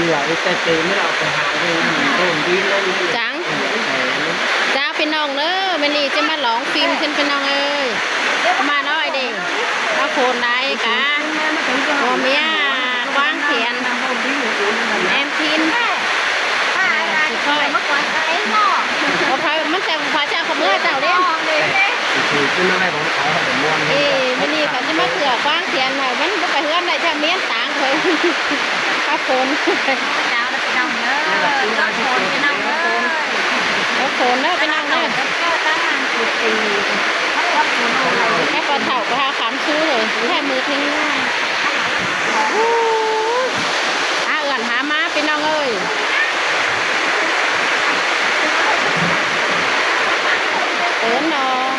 ເຫຼືອແຕ່ຕື່ມແລ້ວເອົາໄປຫາເບິ່ງໂດນດິນລົງນີ້ ຈັງ ເອີ ເຈົ້າ ພີ່ນ້ອງເດີ ມື້ນີ້ຈະມາລອງຟີມເພິ່ນ ພີ່ນ້ອງເອີຍ ມານ້ອຍເດ້ ມາໂພນໄດ້ກະ ຜົວເມຍກວາງຂຽນ ແມ່ນພິນ ເອີ ຊິຄ່ອຍ ບໍ່ຄ່ອຍ ມັນແຕ່ວ່າເຈົ້າເຂົາເມືອເຈົ້າເດ້ ຄືຄືນັ້ນແຫຼະ ຂອງເຂົາເຂົາກໍມ່ວນ ເອີ ມື້ນີ້ກໍຊິມາເກືອກວາງຂຽນ ມັນບໍ່ໄປເຮືອນໄດ້ ຖ້າເມຍນຕາງ ຂ້ອຍ ກັບຝົນ ເຈົ້າເດີພີ່ນ້ອງເດີ ກັບຝົນພີ່ນ້ອງເອີຍ ກັບຝົນເດີພີ່ນ້ອງເດີ ແລ້ວກໍເຖົ້າກໍຫາຄຳຊູເລີຍ ແທ້ມືເທັງ ອູ້ຍ ຫາເອື້ອນຫາມາພີ່ນ້ອງເອີຍ ເອີນດອກ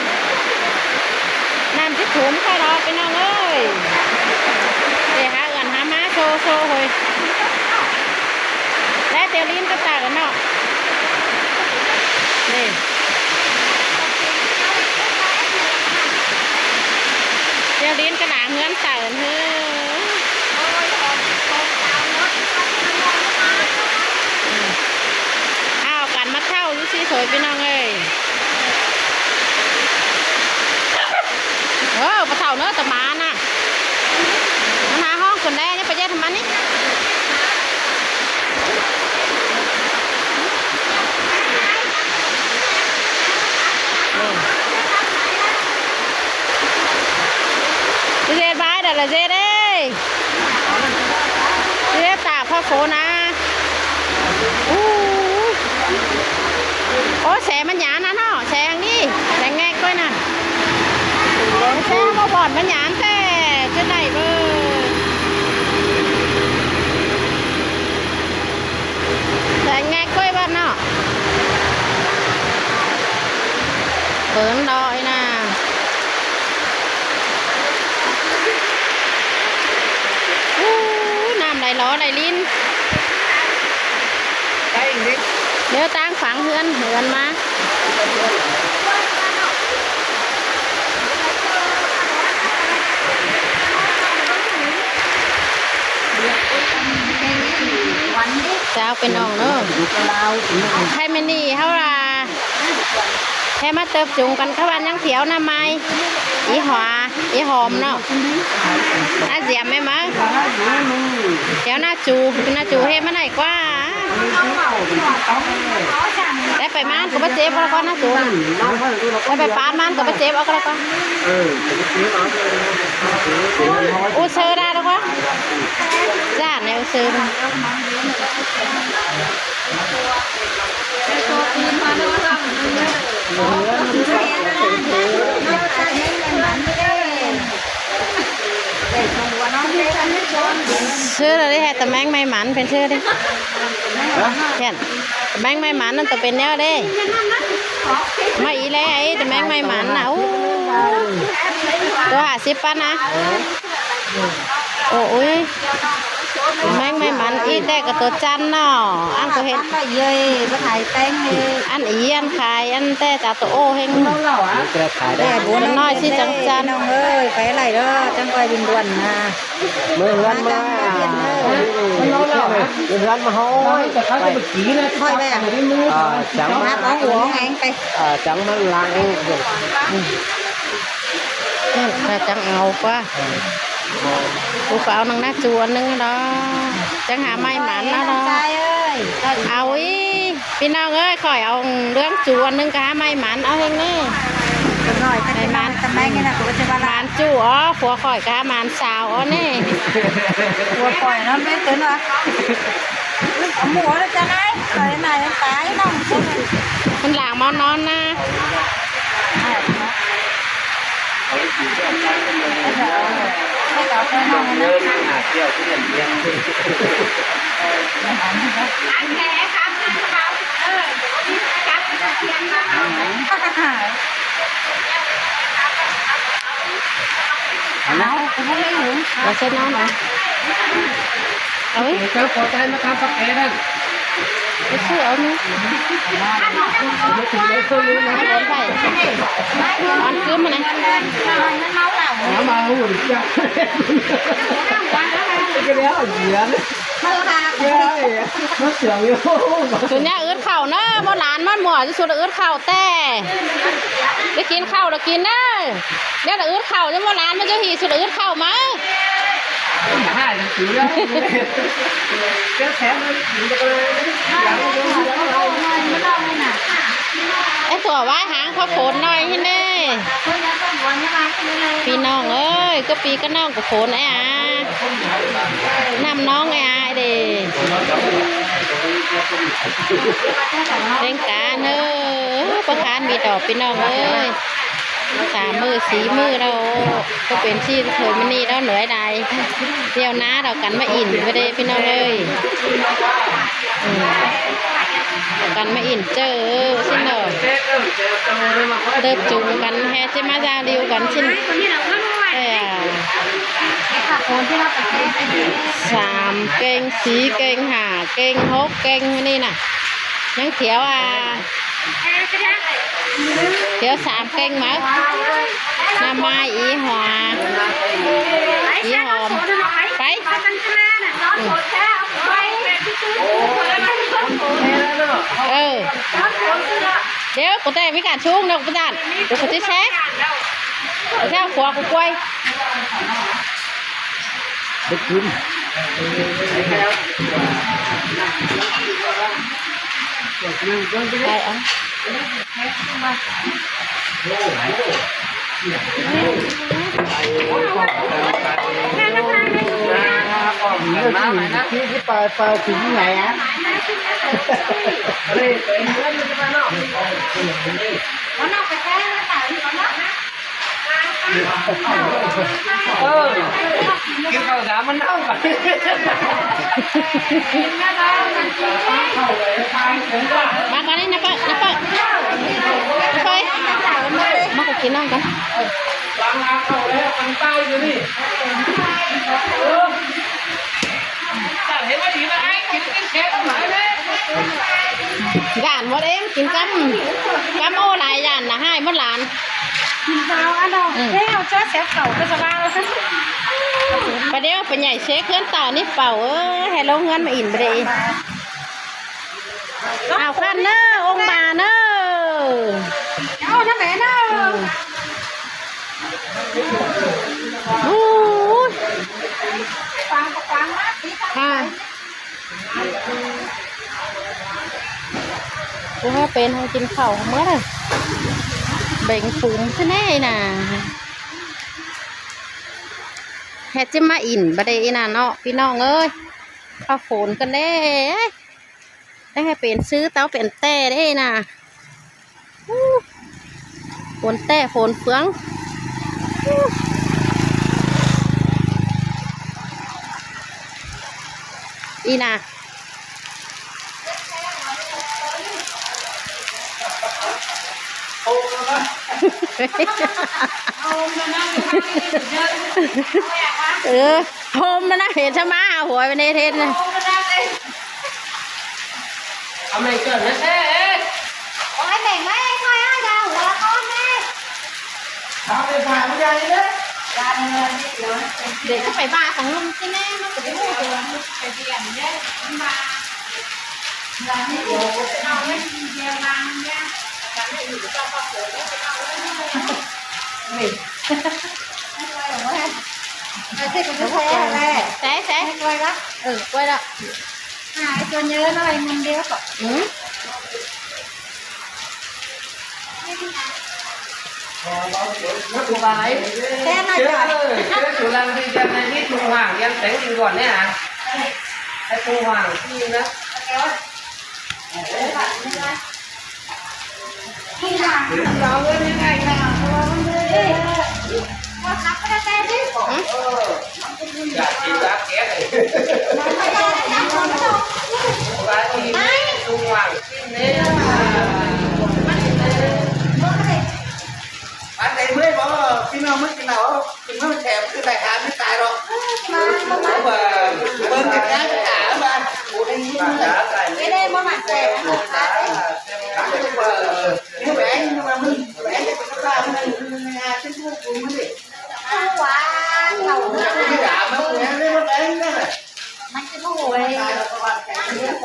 ນ້ຳຊິຖ້ວມເຂົ້າດອກພີ່ນ້ອງເອີຍ ໄປຫາເອື້ອນຫາມາໂຊໂຊເຮີ້ຍ ແລະຕຽວລີນກໍຕາກແລ້ວເນາະ ນີ້ ຕຽວລີນກໍໜາເຮືອນໃສ່ຫັ້ນເຮີ້ຍ ເອົາກັນມາເຖົ້າຢູ່ຊິໂສຍພີ່ນ້ອງເອີຍ. ເອີ ບໍ່ເຖົ້າເນີ ຕະໝານະ ມັນຫາຮ້ອງຄົນແດ່ ຢ່າໄປເຮັດໃຫ້ມັນນີ້ ຊິເຮັດບາຍດາລະເຈເດ້. ເຮັດຕາກພະໂຄນາ ອູ້ຍ ໂອ້ ແສງມັນຫຍານນະເນາະ ແສງນີ້ ແສງແງກກ້ອຍນະ ແສງບໍ່ບອດມັນຫຍານແທ້ ຈົນໄດ້ເບິ່ງ ແສງແງກກ້ອຍບາດເນາະ ເບິ່ງດອຍນະ. ອູ້ ນ້ຳໄຫຼຫຼໍໄຫຼລິນ ໄດ້ອີກເດ້ ດຽວຕາງຝັ່ງເຮືອນ ເຮືອນມາ ເຈົ້າ ພີ່ນ້ອງເດີ ໄທແມ່ນນີ້ເຮົາວ່າ ແທ້ມາເຕີບຈຸງກັນ ເຂົາວ່າຍັງຖຽວນະໄມ້ ອີຫວາ ອີຫອມເນາະ ອາສຽມແມ່ນບໍ່ ແຖວນາຈູ ນາຈູເຮັດມາໄດ້ກວ່າ ແຕ່ໄປມານກໍບໍ່ເຈັບເອົາລະກ່ອນນາຈູ ແຕ່ໄປປານມານກໍບໍ່ເຈັບເອົາລະກ່ອນ ອູເຊີໄດ້ລະກ່ອນ ຢ້ານແນວເຊີ ເຊື່ອເລີຍ ແທ້ຕະແມງໄມ້ໝັນເປັນເຊື່ອເດ້ ແທ້ຕະແມງໄມ້ໝັນນັ້ນຕະເປັນແນວເດ້ ມາອີແລ້ວ ຕະແມງໄມ້ໝັນນະ ໂອ້ ໂຕຫ້າສິບປານນະ. ໂອ້ຍ ແມງໄມ້ໝັນອີແຕ່ກໍໂຕຈັ່ນເນາະ ອັນກໍເຫັນ ອັນອີ ອັນຂາຍ ອັນແຕ່ຕາໂຕໂອ້ເຮັງ ແຕ່ບຸນນ້ອຍຊິຈັງຈັ່ນ ນ້ອງເອີຍ ໄປໄຫຼເດີ ຈັ່ງຄ່ອຍບິນດ່ວນນະ ເມືອເຮືອນມາ ເມືອເຮືອນມາຮອດ ຄ່ອຍແວ່ ຈັງ ຮັບເອົາຫົວແຮງໄປ ເອີ ຈັ່ງມາລ້າງເອງ ເອີ ຂ້ອຍຈັ່ງເອົາກວ່າ ກູກໍເອົານາງນາຈູອັນໜຶ່ງດອກ ຈັ່ງຫາໄມ້ໝັນເອົາດອກ ເອົາອີ່ ພີ່ນ້ອງເອີຍ ຂ້ອຍເອົາເລື່ອງຈູອັນໜຶ່ງ ກໍຫາໄມ້ໝັນເອົາເຮັງນີ້ ໄມ້ໝັນ ຕະແມງນີ້ນະ ກູກໍຊິວ່າຫຼານຈູ ອໍ ຜົວຂ້ອຍກໍຫາໝັນສາວ ອໍ ນີ້ ຜົວຂ້ອຍນອນເປັນຕື່ນວ່າ ໝູນະຈະໄດ້ ໄປໄໝ ໄປນອນ ມັນຫຼາງມານອນນະ ເອົາໃສ່ນ້ຳເອົາ ເອົາ ເຈົ້າຂໍໃຊ້ມາທຳປາແກນັ້ນ ໄປຊື້ເອົານີ້ ໄປ ອັນຄືມານະ ເອົາມາຫຸ່ນຈັກ ກໍແລ້ວເຫຼືອ ມັນລາກ ມັນສຽງຢູ່ ສຸນຍາອຶດເຂົ້າເດີ ບໍ່ຫຼານມັນໝໍ້ ສຸດອຶດເຂົ້າແຕ່ ໄດ້ກິນເຂົ້າລະກິນເດີ ດຽວລະອຶດເຂົ້າ ຍັງບໍ່ຫຼານມັນຈະຫີສຸດອຶດເຂົ້າມາ ໄອ້ຕົວວາຍຫາງເຂົາໂຂນໜ້ອຍຫັ້ນເດ້ ພີ່ນ້ອງເອີຍ ກະປີກະໜອງກະໂຂນໄອ້ອາ ນ້ຳໜອງໄອ້ອາເດ້ ແລງການເດີ ປະທານມີດອກ ພີ່ນ້ອງເອີຍ ສາມມື້ສີ່ມື້ແລ້ວ ກະເປັນຊີ້ເຄີຍມື້ນີ້ແລ້ວ ເໜືອຍຫຼາຍ ດຽວໜ້າເຮົາກັນມາອິນເດີ ພີ່ນ້ອງເອີຍ. ອືມ ກັນມາອິນເຈີຊິເນາະ ເຕີບຈູງກັນແຮຊິມາຊາວດິວກັນຊິ ເອີ ສາມເກັ່ງ ສີ່ເກັ່ງ ຫ້າເກັ່ງ ຫົກເກັ່ງ ມື້ນີ້ນະ ຍັງຖຽວ ອ່າ ຖຽວສາມເກັ່ງມາ ນ້ຳມາອີ່ຫົວ ອີ່ຫອມ ໄປ ອືມ ເອີ ດຽວກູແຕ່ມີການຊຸງເດີ ກູບໍ່ຢ້ານ ດຽວກູຊິແຊະ ແຊະຂົວກູກວຍ ເຮັດກິນ ໄປເອົາ ທີ່ ທີ່ປາຍ ປາຍຖິງໄຫນອະ? ເອີ ກິນເຂົ້າສາມມັນເນົ່າກ່ອນ ມາກ່ອນນີ້ນະເປີ້ ນະເປີ້ ນະເປີ້ ມາກໍກິນນ້ຳກັນ ຫຼັງເຂົ້າແລ້ວມັນຕາຍຢູ່ນີ້ ເອີ ຢ້ານໝົດເອງ ກິນກຳ ກຳໂອຫຼາຍຢ້ານນະ ຮ້າຍໝົດຫຼານ ກິນເຂົ້າອັນດອກ ອືມ ແລ້ວເຈົ້າແຊບເຂົ້າກໍສະບາຍ ປະດຽວໄປໃຫຍ່ເຊກເຮືອນເຕົ້ານີ້ເປົ່າເອີຍ ໃຫ້ລົງເຮືອນມາອິນບໍ່ໄດ້ ເອົາຄັນເດີ ອົງບາເດີ ເອົານຳແມ່ເດີ ອືມ ໂອ້ຍ ປາງກໍປາງມາ ຕີປາງ ອ່າ ໂອ້ຍ ເປັນເຮົາກິນເຂົ້າເມື່ອໃດ ເບັງປຸງຊະແນ່ນະ ແຮດຈະມາອິນບໍ່ໄດ້ອີ່ນະເນາະ ພີ່ນ້ອງເອີຍ ເຂົ້າຝົນກັນແລ້ວ ໄດ້ໃຫ້ເປັນຊື່ເຕົ້າເປັນແຕ່ເດ້ນະ ຝົນແຕ່ຝົນເຟືອງ ອີ່ນະ ເອີ ໂຮມມານະ ເຫັນຊະມາເອົາຫົວໄປເຮັດເຮັດນະ ເອົາແມ່ງເກີດແທ້ໆ ໂອ້ຍ ແມ່ງເອີຍ ຄ່ອຍເອົາຢາຫົວກ່ອນແມ່ ເອົາໄປຝາກຜູ້ໃຫຍ່ເດີ ເດັກກໍໄປວ່າຂອງລຸງຊິແນ່ ມັນກໍໄປຮູ້ຕົວ ໄປເດຍນເດ້ ມັນວ່າ ນີ້ ແຊະ ແຊະ ແຊະ ເອີ ກ້ວຍລະ ຫາໄອ້ຕົວເຍີ້ໜ້ອຍ ມັນດຽວກໍ ອືມ ສະບາຍ ແຊະໜ້ອຍ ເຈີ ເຈີສຸລັງທີ່ຈະໃນນີ້ທຸງຫວ່າງຍັງແສງອີກກ່ອນເນຍ ໃຫ້ທຸງຫວ່າງທີ່ນະ ອັນໃດເມື່ອຍບໍ່ ພີ່ນ້ອງມາກິນເຫຼົ້າ ກິນເມື່ອແຖມຄືໄດ້ຫາໄມ່ຕາຍດອກ ເບິ່ງ ເບິ່ງຈັກງານຕາວ່າ ໂອ້ ໄດ້ຍິນເມື່ອຍ ໄດ້ບໍ່ໝັ້ນໃຈນະ ມັນຈະບໍ່ໂ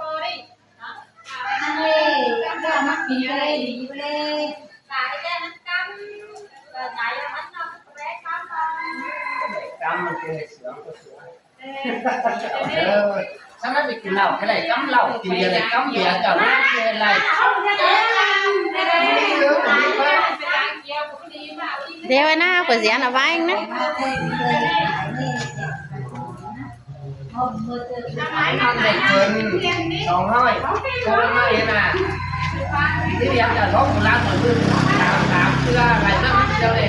ກໍໄດ້ເນາະ ອັນນີ້ກໍມັກດີກໍໄດ້ດີໄປເລີຍ ຫຼາຍແຕ່ມັນກຳ ຫຼາຍແລ້ວມັນເນາະ ແປກຄວາມ ກຳມັນເປັນເສືອ ເອີ ສາມາດໄປກິນເຫຼົ້າກໍໄດ້ ກຳເຫຼົ້າ ກິນເບຍກໍໄດ້ ກຳເບຍ ເຈົ້ານາງເຮັດໄດ້ ດຽວໄວ້ນະ ຂ້ອຍຊິອັນເອົາໄວ້ນະ ມັນໄດ້ເກີນສອງຮ້ອຍ ໂຕມາເອງນະ ທີ່ວຽງຈະລອງໂບລານໝົດມື້ ສາມ ສາມເທື່ອ ໄລ່ມາເທື່ອເລີຍ.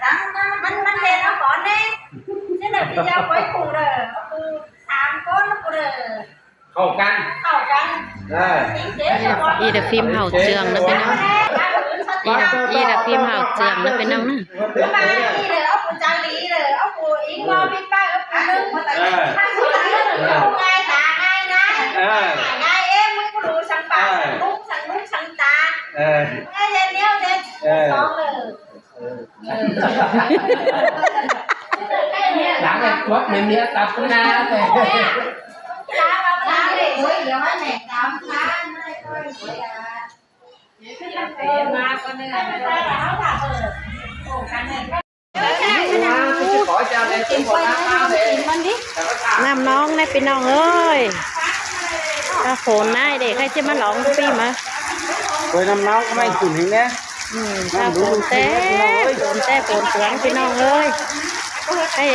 ຫຼັງມັນ ມັນເຮັດເອົາກ່ອນເດ້ ຊິໄດ້ໄປຢາກໄວ້ຄູ່ເດີ ສາມຄົນຜູ້ເດີ ເຂົ້າກັນ ເຂົ້າກັນ ເອີ ອີດາຟິມເຮົາເຈື່ອງນະພີ່ນ້ອງ ອີດາ ອີດາຟິມເຮົາເຈື່ອງນະພີ່ນ້ອງນະ ມາອີເດີ ເອົາຜູ້ຈັກດີເດີ ເອົາຜູ້ອີງງໍປິດປາກ ເອົາຜູ້ໜຶ່ງ ເອີ ງ່າຍຕາງ່າຍນາຍ ເອີ ງ່າຍເອງ ມັນບໍ່ຮູ້ສັງປາກ ເອີ ສັງລຸກ ສັງລຸກສັງຕາ ເອີ ເຮັດແນວເດັດ ເອີ ສອງເດີ. ຫຼັງຈາກຕົວະແມ່ເມຍຕັດໜ້າແຕ່ ນ້ຳໜອງແດ່ພີ່ນ້ອງເອີຍ ຖ້າຝົນມາເດ້ ໃຜຊິມາລອງປີມາ ໂອ້ຍ ນ້ຳໜອງກໍໄມ່ຂຶ້ນອີກແດ່. ອືມ ຖ້າຝົນແຕ່ ຝົນແຕ່ຝົນເຟືອງພີ່ນ້ອງເອີຍ ໃຫ້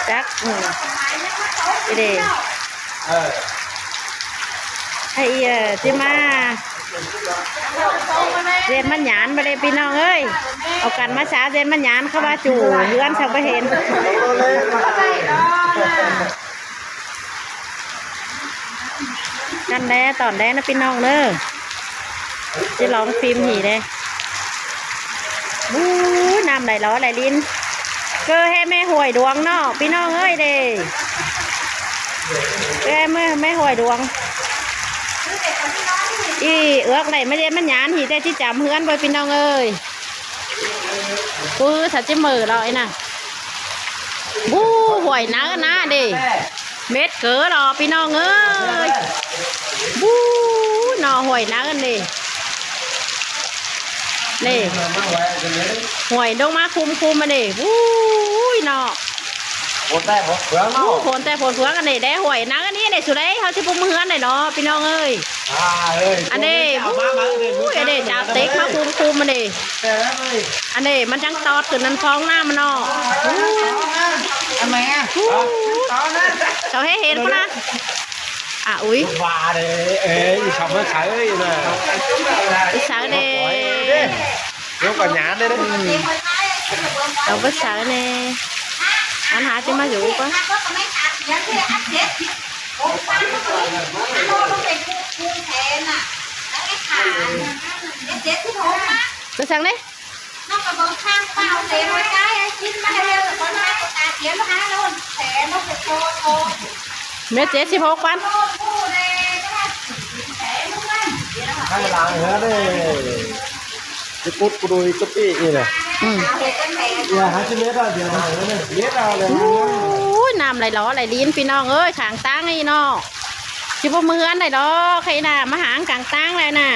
ຈັກ ອືມ ອີເດ ເອີ ໃຫ້ອີເອີຊິມາ ເຈັດມັນຫຍານບໍ່ໄດ້ພີ່ນ້ອງເອີຍ ເອົາກັນມາສາເຈັດມັນຫຍານ ເຂົາວ່າຈູ່ເຮືອນຊະບໍ່ເຫັນ. ກັນແດ່ຕອນແດ່ນະພີ່ນ້ອງເດີ ຊິລອງຟີມຫີເດ້. ອູ້ຍ ນ້ຳໄຫຼຫຼໍໄຫຼລິນ ເກີແຮ່ແມ່ຫ້ວຍດວງເນາະພີ່ນ້ອງເອີຍເດ້ ເກີແຮ່ແມ່ ແມ່ຫ້ວຍດວງ ອີເອືອກໄຫຼມາເຈັດມັນຫຍານ ຫີແຕ່ຊິຈຳເຮືອນເວີຍພີ່ນ້ອງເອີຍ. ປືສາຈິເມີເລາະໄອ້ນະ ບູ້ ຫ້ວຍນານາເດ້ ເມັດເກີຫຼໍພີ່ນ້ອງເອີຍ ບູ້ ໜໍ່ຫ້ວຍນາເດ້ ນີ້ ຫ້ວຍລົງມາຄຸມໆ ອັນນີ້ ອູ້ຍ ເນາະ ຝົນແຕ່ຝົນເຟືອງເນາະ ຝົນແຕ່ຝົນເຟືອງ ອັນນີ້ແດ່ ຫ້ວຍນາອັນນີ້ ອັນນີ້ສຸໄດ ເຮົາຊິປຸມເຮືອນໄດ້ເນາະ ພີ່ນ້ອງເອີຍ. ອ່າ ເອີຍ ອັນນີ້ ເອົາມາ ມາເອີຍ ອູ້ຍ ອັນນີ້ຈາວເຕັກມາຄຸມໆ ອັນນີ້ ເອີຍ ອັນນີ້ມັນຈັ່ງຕອດຂຶ້ນນັ້ນຟອງນ້ຳມັນເນາະ ອູ້ຍ ອັນໃໝ່ອະ ອູ້ຍ ເຈົ້າໃຫ້ເຫັນພຸ້ນນະ ອ່າ ອຸ້ຍ ວ່າເດ້ ເອີຍ ອີ່ສາວມາໃສ່ເອີຍນະ ອີ່ສາວເດ້ ເດ້ ເດ້ ເດ້ ເດ້ ເອົາໄປໃສ່ແດ່ ອັນຫາຊິມາຢູ່ກະ ໄປສັ່ງເດ້ ເມັດເຈັດສິບຫົກພັນ ທາງຫຼັງເຮືອນເດ້ ຊິປຸດກູດູອີກກະປິນີ້ແຫຼະ ອືມ ເອີ ຫ້າສິບເມັດ ດຽວເຮົາເຮັດເອົາເລີຍ ອູ້ຍ ນ້ຳໄຫຼຫຼໍໄຫຼລິນ ພີ່ນ້ອງເອີຍ ຂ້າງທາງນີ້ເນາະ ຊິບໍ່ເມືອນໄດ້ດອກ ໃຄນະ ມາຫາງກາງທາງແລ້ວນະ.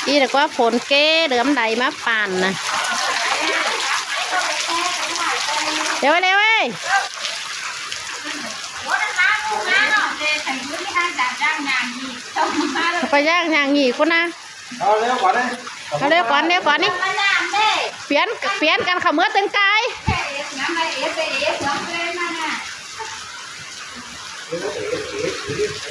ອີດກວ່າຝົນເກເດືອມໃດມາປານນະ ເລວເວີຍ ເລວເວີຍ ໄປຍ່າງຍ່າງໜີພຸ້ນນະ ເອົາເລວກ່ອນເດ້ ເອົາເລວກ່ອນ ເລວກ່ອນນີ້ ປ່ຽນ ປ່ຽນກັນເຂົ້າເມືອຕຶງກາຍ ເອີ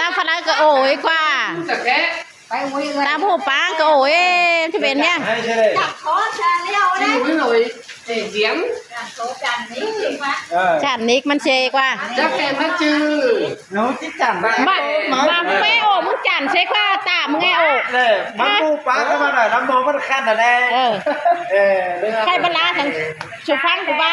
ຕາມພະລາກໍໂອ້ຍກວ່າ ຕາມຫູປາງກໍໂອ້ຍ ມັນຊິເປັນຫຍັງ? ເອີ ຈານນິກມັນເຊກວ່າ ຈັກແມ່ນມັນຈື່ ເຮົາຊິຈັນ ມາ ມາ ມາແມ່ໂອ້ ມຶງຈັນເຊກວ່າ ຕາມແມ່ໂອ້ ແຫຼະ ມັນຫູປາງກໍມາໄດ້ ລຳໂມງມັນຄັນຫັ້ນແຫຼະ ເອີ ເອີ ໃຫ້ບັນລາທັງ ສຸຟັງກູໄປ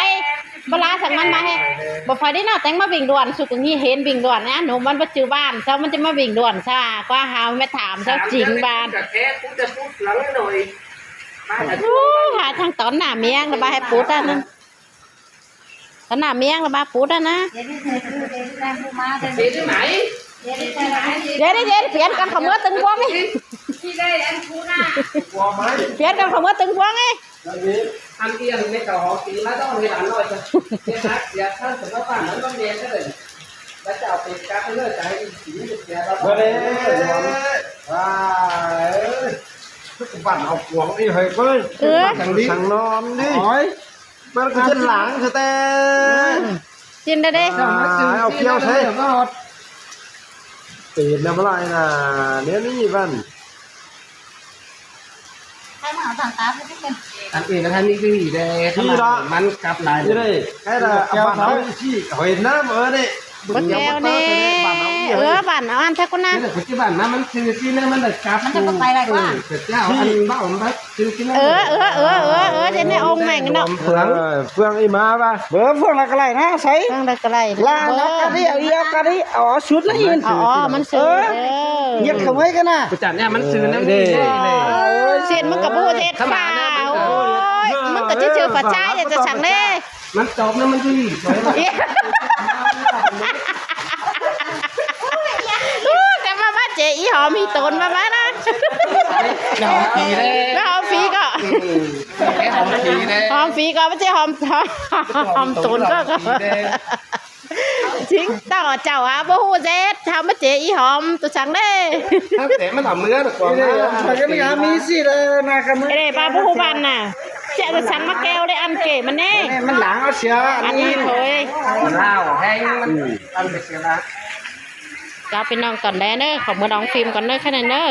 ບັນລາສັງມັນມາແຮງ ບໍ່ໄຟໄດ້ເນາະ ແຕ່ງມາວິ່ງດ່ວນ ສຸກນີ້ເຫັນວິ່ງດ່ວນນະ ໜຸ່ມມັນບໍ່ຈື່ບ້ານ ເຈົ້າມັນຈະມາວິ່ງດ່ວນຊາ ກວ່າເຮົາແມ່ຖາມເຈົ້າຈິງບ້ານ ໂອ້ຍ ຫາທາງຕອນໜ້າມຽງລະບາໃຫ້ປຸດອັນນັ້ນ ຕອນໜ້າມຽງລະບາປຸດອັນນະ ດຽວນີ້ ດຽວນີ້ ປ່ຽນກັນເຂົ້າເມືອຕຶງພວງນີ້ ປ່ຽນກັນເຂົ້າເມືອຕຶງພວງນີ້. ອັນນີ້ ອັນນີ້ເຂົາເອົາຕີມາຕ້ອງເຮັດອັນນ້ອຍ ຈະ ຈະຫັກເສຍຄັນ ສົມມຸດວ່າມັນບໍ່ແມ່ນເດີ ແລ້ວຈະເອົາໄປກັບເລີຍ ຈະໃຫ້ຕີເສຍ ບໍ່ໄດ້ ວ້າຍ ເອີຍ ບ້ານເອົາກວງນີ້ເຮີ້ຍ ເອີຍ ບ້ານສັງນອມນີ້ ໂອ້ຍ ມັນກໍຈະຫຼາງຊະແຕ່ ອືມ ກິນໄດ້ເດ້ ອ່າ ເອົາກ່ຽວໃສ່ ເປັນນຳລາຍນະ ແນວນີ້ບ້ານ ໃຫ້ມາເອົາຕາມຕາໄປຕິເປັນ ອັນອື່ນນະ ຖ້າມີຄືດີເດ້ ດີເນາະ ມັນກັບຫຼາຍ ດີເດ້ ໃຫ້ລະ ເອົາບ້ານເຮົາຊີ້ ເຂົາເຫັນນຳ ເອີ ນີ້ ບັກແກ້ວນີ້ ເອີ ບ້ານເຮົາອັນແທ້ຄົນນະ ປັດຈຸບັນນະ ມັນຄືຊີ້ນະ ມັນໄດ້ກັບ ມັນຈະບໍ່ໄປໄດ້ກວ່າ ເອີ ເຈົ້າ ອັນເວົ້າມັນ ເອີ ເອີ ເອີ ເອີ ເອີ ເຮັດໃຫ້ອົງແມ່ງເນາະ ເຟືອງ ເອີ ເຟືອງອີໝາວ່າ ເບີເຟືອງລະກະໄລນະ ໃສ່ເຟືອງລະກະໄລ ລານອກກະນີ້ ເອົາອີອອກກະນີ້ ເອົາ ເອົາຊຸດລະອີ ເອົາ ເອົາ ມັນຊື່ ເອີ ຫຍັດເຂົ້າໄວ້ກັນນະ ປະຈັນເນຍ ມັນຊື່ນຳນີ້ ເອີ ເສັ້ນມັນກະບໍ່ເດັດຂາວ ໂອ້ຍ ມັນກະຊື່ໆ ປະຈາຍ ຈະສັງເດ້ ມັນຕອບນະ ມັນຢູ່ນີ້ ແຕ່ວ່າມາເຈອີຫອມອີໂຕນມາ ມານະ ຫອມຝີເດ້ ຫອມຝີກໍ ຫອມຝີເດ້ ຫອມຝີກໍ ມັນຊິຫອມ ຫອມໂຕນກໍ ຈິງ ເຈົ້າ ເຈົ້າຫາບໍ່ຮູ້ເດັດ ເຮົາມາເຈອີຫອມໂຕສັງເດ້ ແຕ່ມັນເອົາເມືອນະ ກວ່າ ມັນກໍມີຊີ້ແຫຼະນະ ກະເດ້ ປາບໍ່ຮູ້ບ້ານນະ ເຈໂຕສັງມາແກ້ວເດ້ ອັນເກມັນເດ້ ມັນຫຼາງເອົາເສຍ ອັນນີ້ໂຖຍ ລາວແຮງ ມັນອັນໄປເສຍລະ ລາວໄປນອນກ່ອນແດ່ເດີ ຂໍເມືອນອງຟິມກ່ອນເດີ ແຄ່ນັ້ນເດີ.